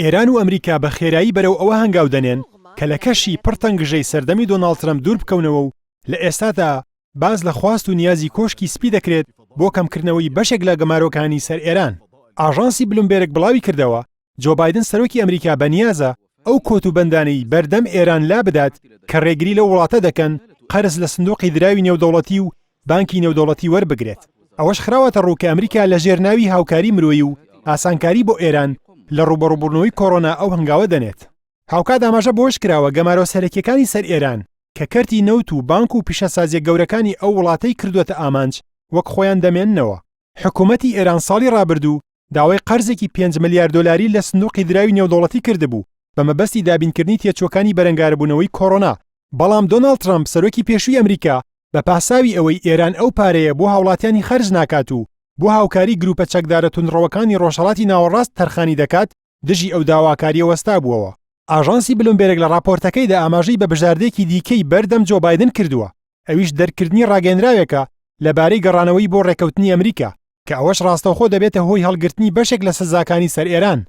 ئێران و ئەمریکا بە خێرایی بەرەو ئەوە هەنگاو دەنێن کە لە کەشی پڕ تەنگژەی سەردەمی دۆناڵد ترەمپ دوور بکەونەوە و لە ئێستادا باس لە خواست و نیازی کۆشکی سپی دەکرێت بۆ کەمکردنەوەی بەشێک لە گەمارۆکانی سەر ئێران. ئاژانسی بلومبێرگ بڵاویکردەوە، جۆ بایدن سەرۆکی ئەمریکا بەنیازە ئەو کۆت و بەندانەی بەردەم ئێران لابدات کە رێگری لەو وڵاتە دەکەن قەرز لە سندوقی دراوی نێودەوڵەتی و بانکی نێودەوڵەتی وەربگرێت. ئەوەش خراوەتەڕوو کە ئەمریکا لەژێر ناوی هاوکاری مرۆیی و ئاسانکاری بۆ ئێران لە رووبەڕووبوونەوەی کۆرۆنا ئەو هەنگاوە دەنێت. هاوکات ئاماژە بەوەش کراوە، گەمارۆ سەرەکییەکانی سەر ئێران کە کەرتی نەوت و بانک و پیشەسازییە گەورەکانی ئەو وڵاتەی کردووەتە ئامانج، وەک خۆیان دەمێننەوە. حکومەتی ئێران ساڵی رابردوو داوای قەرزێکی پێنج ملیار دۆلاری لە سندوقی دراوی نێودەوڵەتی کردبوو بە مەبەستی دابینکردنی تێچووەکانی بەرەنگاربوونەوەی کۆرۆنا، بەڵام دۆناڵد ترەمپ سەرۆکی پێشووی ئەمریکا بە پاساوی ئەوەی ئێران ئەو پارەیە بۆ هاوڵاتیانی خەرج ناکات و بۆ هاوکاری گروپە چەکدارە توندڕەوەکانی ڕۆژهەڵاتی ناوەڕاست تەرخانی دەکات، دژی ئەو داواکارییە وەستابووەوە. ئاژانسی بلومبێرگ لە ڕاپۆرتەکەیدا ئاماژەی بە بژاردەیەکی دیکەی بەردەم جۆ بایدن کردووە، ئەویش دەرکردنی ڕاگەیەنراوێکە لەبارەی گەڕانەوەی بۆ ڕێککەوتنی ئەمریکا، کە ئەوەش ڕاستەوخۆ دەبێتە هۆی هەڵگرتنی بەشێک لە سزاکانی سەر ئێران.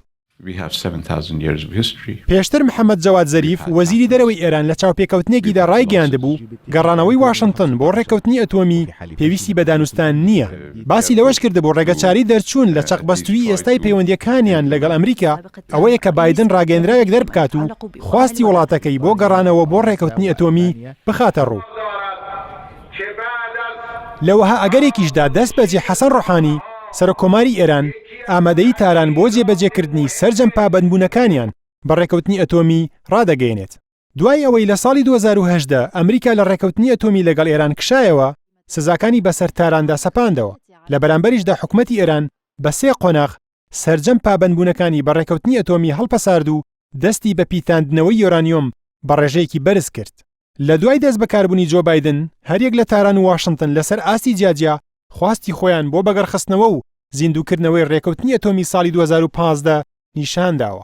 پێشتر محەمەد جەواد زەریف، وەزیری دەرەوەی ئێران لە چاوپێکەوتنێکیدا ڕایگەیاندبوو، گەڕانەوەی واشنتن بۆ ڕێککەوتنی ئەتۆمی پێویستی بە دانوستان نییە. باسی لەوەش کردبوو، ڕێگەچارەی دەرچوون لە چەقبەستوویی ئێستای پەیوەندییەکانیان لەگەڵ ئەمریکا ئەوەیە کە بایدن ڕاگەیەنراوێک دەربکات و خواستی وڵاتەکەی بۆ گەڕانەوە بۆ ڕێککەوتنی ئەتۆمی بخاتەڕوو. لە وەها ئەگەرێکیشدا دەستبەجێ حەسەن ڕۆحانی، سەرۆککۆماری ئێران، ئامادەیی تاران بۆ جێبەجێکردنی سەرجەم پابەندبوونەکانیان بە ڕێککەوتنی ئەتۆمی ڕادەگەیەنێت. دوای ئەوەی لە ساڵی 2018 ئەمریکا لە ڕێککەوتنی ئەتۆمی لەگەڵ ئێران کشایەوە، سزاکانی بەسەر تاراندا سەپاندەوە، لە بەرامبەریشدا حکومەتی ئێران بە سێ قۆناغ سەرجەم پابەندبوونەکانی بە ڕێککەوتنی ئەتۆمی هەڵپەسارد و دەستی بە پیتاندنەوەی یۆرانیۆم بە ڕێژەیەکی بەرز کرد. لە دوای دەستبەکاربوونی جۆ بایدن، هەریەک لە تاران و واشنتن لەسەر ئاستی جیاجیا خواستی خۆیان بۆ بەگەڕخستنەوە و زیندووکردنەوەی ڕێککەوتنی ئەتۆمی ساڵی 2015 نیشانداوە.